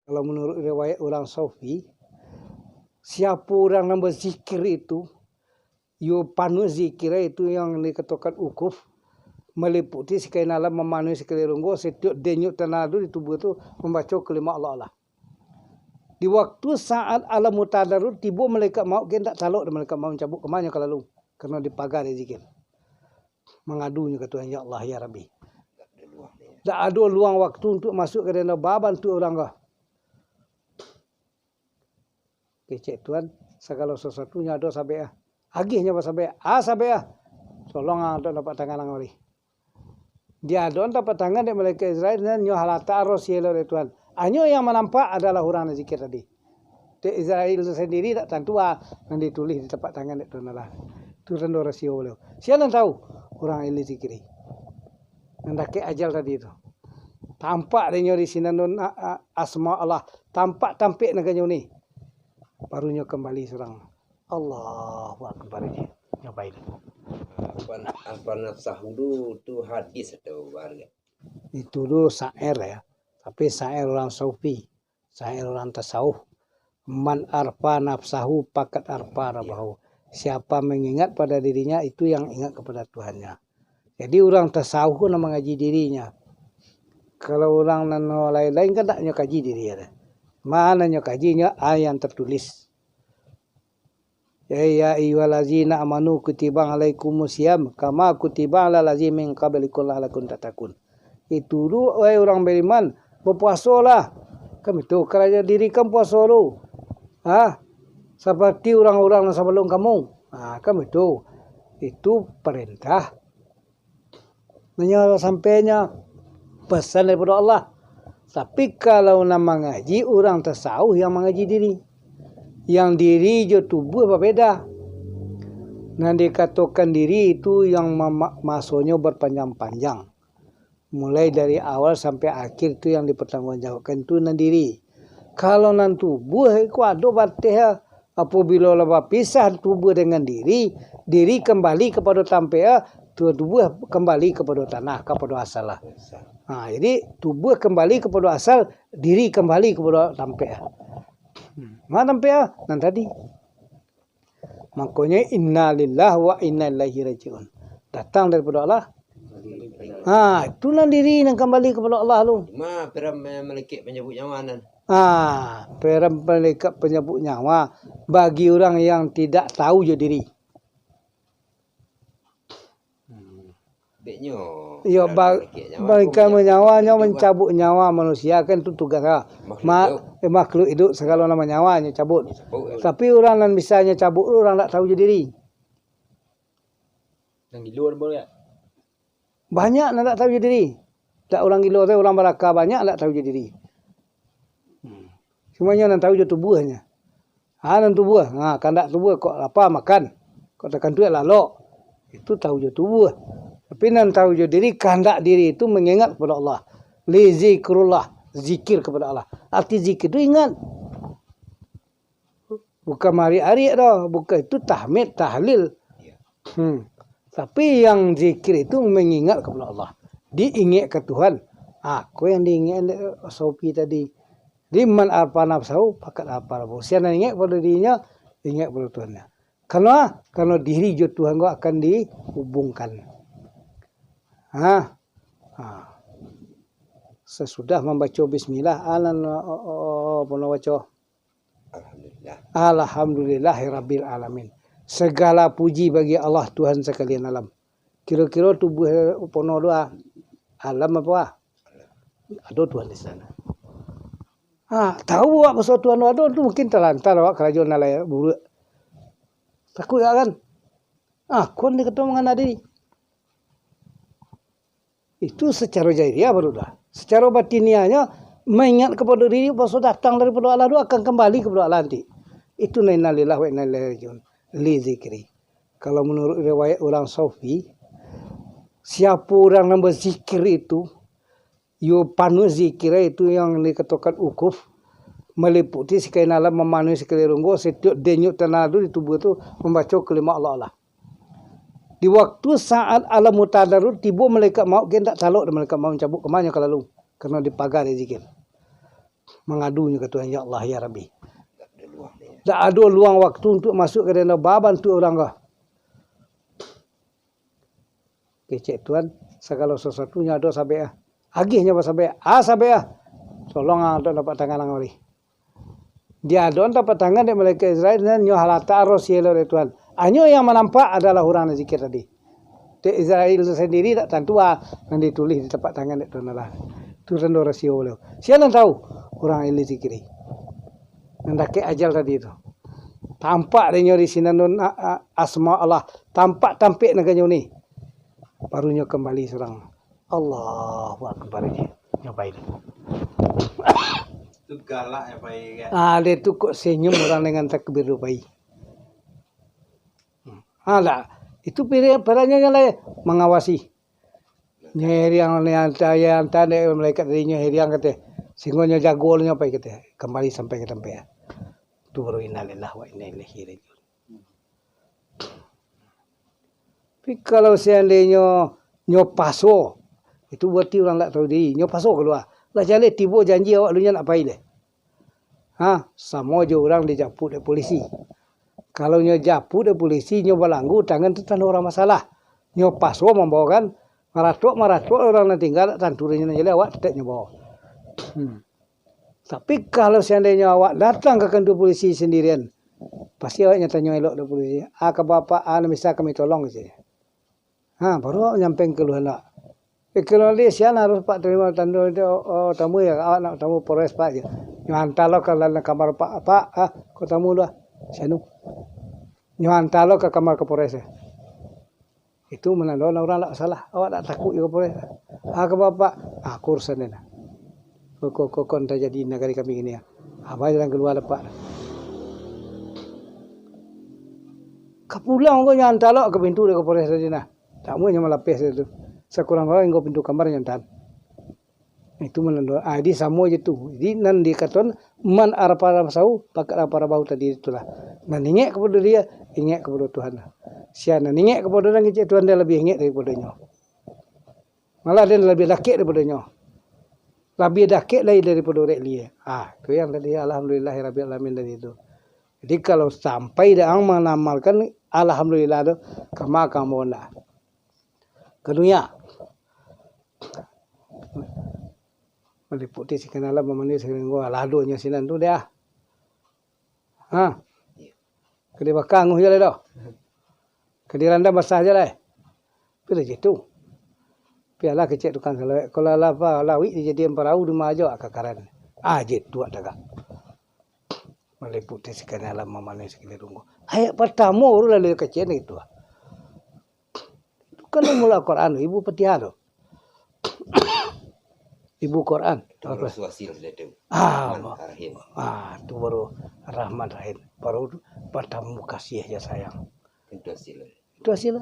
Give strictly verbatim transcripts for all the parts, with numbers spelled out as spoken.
Kalau menurut riwayat urang Sufi, siapo urang nan bazikir itu, yo panuah zikir itu yang dikatokan ukuf, maliputi sakain alam, mamanuhi sakaliling rongga, satiok denyut tanah tu di tubuah tu mambaco kalimah Allah, Allah. Di waktu saat alam muntahak tu tibo malaikat maut, kan tak talok dek malaikat maut mancabut, ka ma nyo ka lalu? Karano dipaga dek zikir. Mangadunyo ka Tuhan, "Ya Allah, ya Rabbi." Dak ado luang waktu untuak masuak ka dalam, babantuak urang ko. Kecek Tuhan, sagalo sasuatunyo ado sabek ah. Agihnyo basabek, ah sabek ah. Tolong ah, dapek tangan ang ari. Diadok tapak tangan dek malaikat Israel, nan nyo halatak roh sielo dek Tuhan. Hanyo yang manampak adalah urang nan zikir tadi. Dek Israel tu sandiri dak tantu ah, nan ditulih di tapak tangan dek Tuhan Allah. Tu tando rasio baliau. Sia nan tau? Urang elok zikiri. Nan dakek ajal tadi tu. Tampak dek nyo di sinan tu, a-, a-, asma Allah. Tampak tampek nan ganyo ni. Baru nyo kambali surang. Allahu Akbar. Ngapain? Apa, apa nafsahu tu, tu hadis atau baru? Itu tu syair ya. Tapi syair urang sufi, syair urang tasawuf. "Man arfa nafsahu, fakat arfa rabbahu." Siapa mengingat pada dirinya, itu yang ingat kepada Tuhannya. Jadi urang tasawuf ko nan mangaji dirinyo. Kalau urang nan lain-lain kan dak nyo kaji diri ado. Ma nan nyo kaji nyo a yang tertulis. Ya, ya ayyuhallazina amanu kutiba alaikumus siyam kama kutiba alal ladzina min qablikum la'allakum tattaqun. Itu tu, wahai urang beriman, bapuasolah. Kan itu karajo diri kan puaso tu. Ha? Seperti urang-urang nan sabalum kamu. Ha, kan itu. Itu perintah. Nan nyo sampainyo pesan daripado Allah. Tapi kalau nan mangaji urang tasawuf yang mangaji diri. Yang diri jo tubuah babeda. Nan dikatokan diri itu yang mama-, masonyo berpanjang-panjang. Mulai dari awal sampai akhir tu yang dipertanggungjawabkan tu nan diri. Kalau nan tubuah iko ado bateh, apabila lah bapisah tubuah dengan diri, diri kambali kapado tampek, tu tubuah kambali kapado tanah, kapado asal lah. Ha, jadi tubuah kambali kapado asal, diri kambali kapado tampek. Hmm. Ma tampek nan tadi? Makonyo, innalillahi wa inna ilaihi raji'un. Datang daripado Allah. Ha, itu nan diri nan kambali kapado Allah tu. Ma, peran malaikat panjabut nyawa nan. Ha, peran malaikat panjabut nyawa bagi urang yang tidak tahu jo diri. Hmm. Dek nyo, iyo, ba-, malaikat nyawa malaikat tu manyawa nyo, mancabuik nyawa manusia, kan tu tugas lah. Makhluk Ma-, hidup. Eh, makhluk hidup sagalo nan manyawa nyo cabut. Cabut. Tapi urang nan bisa nyo cabut tu urang dak tahu jo diri. Nan gilo ado banyak. Banyak nan dak tahu jo diri. Dak urang gilo tu, urang balaka banyak dak tahu jo diri. Hmm. Cuma nyo nan tahu jo tubuahnyo. Ha, nan tubuah. Ha, kandak tubuah, kok lapa, makan. Kok takantuak, lalok. Itu tahu jo tubuah. Tapi nan tahu jo diri, kandak diri itu mangingat kapado Allah. Li zikrullah, zikir kapado Allah. Arti zikir tu ingat. Bukan marik-arik doh, bukan, itu tahmid, tahlil. Hmm. Tapi yang zikir itu mangingat kapado Allah. Diingat ka Tuhan. Ako yang diingat dek Sopi tadi. Di man arfa nafsahu, fakat arfa rabbahu. Sia nan ingat kapado dirinyo, ingat kapado Tuhannyo. Karano, karano diri jo Tuhan ko akan dihubungkan. Ha? Ha. Sasudah mambaco bismillah, alan, o, o, o, pono baco. Alhamdulillah. Alhamdulillahirabbil alamin. Segala puji bagi Allah, Tuhan sakalian alam. Kiro-kiro tubuah pono tu, ah, alam apo, ah? Ado Tuhan di sinan. Ha, tahu awak baso Tuhan tu ado, tu mungkin talantar awak karajo nan lain buruak. Takuik awak kan? Ah, kon dikato mangana diri. Itu sacaro zahiriah baru dah. Sacaro batiniahnyo, maingat kapado diri, baso datang daripado Allah tu akan kambali kapado Allah nanti. Itu nan innalillahi wa inna ilaihi raji'un. Li zikri. Kalau menurut riwayat urang Sofi, siapo urang nan bazikir itu, yo panuah zikir itu yang dikatokan ukuf, maliputi sakain alam, mamanuhi sakaliling rongga, satiok denyut tanah tu di tubuah tu, mambaco kalimah Allah, Allah. Di waktu saat alam muntahak tu tibo malaikat maut, kan tak talok dek malaikat maut mancabut, ka ma nyo ka lalu? Karano dipaga dek zikir. Mangadunyo ka Tuhan, "Ya Allah, ya Rabbi, dak ado luang waktu untuak masuak ka den, ba bantuak urang ko." Kecek Tuhan, sagalo sasuatunyo ado sabek ah. Agihnyo basabek, ah sabek ah. Tolong ah, ado tapak tangan ang ari. Diadok tapak tangan dek malaikat Israel, nan nyo halatak roh sielo dek Tuhan. Hanyo yang manampak adalah urang nan zikir tadi. Dek Israel sandiri dak tantu ah, nan ditulih di tapak tangan dek Tuhan Allah. Tu tando rasio baliau. Sia nan tau? Urang elok zikiri. Nan dakek ajal tadi tu. Tampak dek nyo di sinan tu, a-, a-, asma Allah. Tampak tampek naganyo ni. Baru nyo kambali surang. Allahu Akbar je. Nyo pai. Tu galak ya, pai, kan? Ah, dia tu kok senyum orang dengan takbir tu, pai. Hmm. Alah, itu pilihan, perannya yang lain, mengawasi. Nyo hiriang, nyo anta-, nyo anta dek malaikat tadi, nyo hiriang kate. Singgo nyo jago nyo pai kate, kambali sampai ka tampek. Tu baru innalillahi wa inna ilaihi rajiun. Tapi kalau seandainyo nyo paso, itu berarti urang dak tahu diri. Nyo paso kalua. Lah jaleh tibo janji awak lunyo nak pai leh. Ha, samo jo urang dijapuk dek polisi. Kalau nyo japuk dek polisi, nyo balanggu tangan tu tando urang masalah. Nyo paso mambaokan, maratok-maratok urang nan tingga, dak tantu dek nyo nan jaleh, awak tetap nyo bawa. Hmm. Tapi kalau seandainyo awak datang ka kantua polisi sandirian, pasti awak nyo tanyo elok dek polisi, "Ah, ka bapak, ah, nan bisa kami tolong," keceknyo. Ha, baru awak nyampaikan kaluhan awak. Eh, kalau di sian harus Pak tarimo tando itu, oh, oh, tamu ya, awak nak tamu Polres, Pak, je. Nyo anta lo ka dalam kamar Pak, Pak, ah, ko tamu lo, ah, sianu. Nyo anta lo ka kamar Kapolres, ya. Itu manando urang dak salah. Awak dak takuik jo Kapolres. Ah, ka bapak, ah, ko urusan den. Ko, ko, ko, ko nan tajadi di nagari kami kini, ah. Abah jalan kalua, Pak. Ka pulang ko nyo anta lo ka pintu dek Kapolres tadi nah. Tak amuah nyo malapeh tu. Sakurang-kurang hinggo pintu kamar nyo anta. Itu manando, ah, jadi samo je tu. Jadi nan dikatokan, "Man arafa nafsahu, faqad arafa rabbahu," tadi itulah. Nan ingek kapado diri, ingek kapado Tuhan. Sia nan ingek kapado Tuhan, kecek Tuhan dia labiah ingek daripadonyo. Malah dia labiah dakek daripadonyo. Labiah dakek lai daripado urek lie. Ah, tu yang tadi, alhamdulillahirabbil alamin tadi tu. Jadi kalau sampai dah ang manamalkan alhamdulillah tu, kama kamu nak. Kadunya, maliputi sakian alam, mamandi sakian linggo, alah, adonyo sinan tu dah. Ha. Ka dibaka anguih je lai doh. Ka dirandam basah je lai. Piro je tu. Pialah kecek tukang salawek. Kalau lah apa, lawik dijadian parau, di ma ajo kakaran. Ah, je tu tagak. Maliputi sakian alam, mamandi sakian linggo. Ayat partamo baru lalu kecek itu. Itu kan umul Al-Quran tu, ibu Fatihah tu. Ibu Quran. Itu baru hasil dari itu. Ah, Rahman Rahim. Ah, tu baru Rahman Rahim. Baru tu partamo kasih jo sayang. Itu hasil. Itu hasil.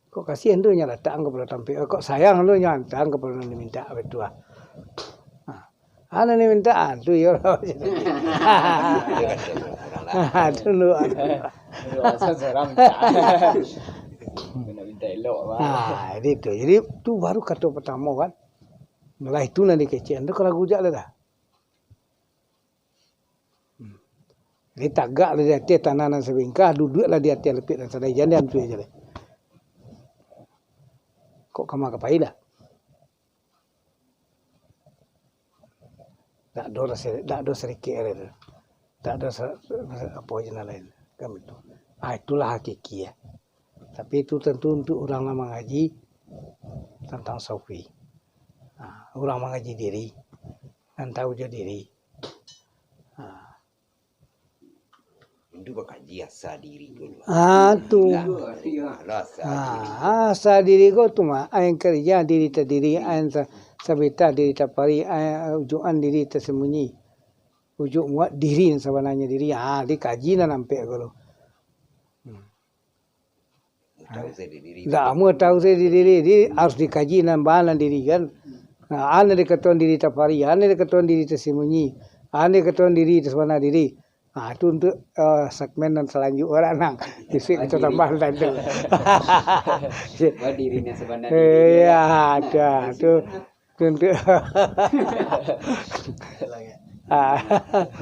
Kok kasih tu nyo latak ang kapado tampek, kok sayang tu nyo anta ang kapado nan diminta, betul ah. Ah. Anak ni minta, ah, tu yo. Ah, tu lu. Lu asal seram. Kena minta elok, Bang. Ah, jadi tu. Jadi, tu baru kato partamo kan. Lah itu nan dikecekan tu kalau rujak lah dah. Hmm. Jadi, tagak lah di ateh tanah nan sabingkah, duduak lah di ateh lapik nan sadai, jan diantuih je lah. Kok kama ka pai lah. Dak ado rasa, dak ado sadikit ado tu. Dak ado sa-, apo je nan lain. Kan itu. Ah, itulah hakiki ya. Tapi itu tentu untuk urang nan mangaji tantang sofi. Ah, urang mangaji diri, nan tahu jo diri. Ah. Indu bakaji asa diri ko tu. Ah, tu. Lah, lah, asa diri. Ah, asa diri ko tu mah, ain karija diri tadiri, ain sa-, sabita diri tapari, ain ujukan diri tasambunyi. Ujuk muak diri nan sabananyo diri. Ah, dikaji nan ampek ko tu. Hmm. Tahu sendiri diri. Dak amuah tahu sendiri diri, jadi harus dikaji nan bana diri kan. Nah, ane dikatoan diri tapari, ane dikatoan diri tasambunyi, ane dikatoan diri tasabana diri. Ah, tu untuk, eh, segmen nan salanjut orang nang. Isi kita tambah tadi. Wah, diri nan sabana diri. Iya, ada tu. Untuk Ah,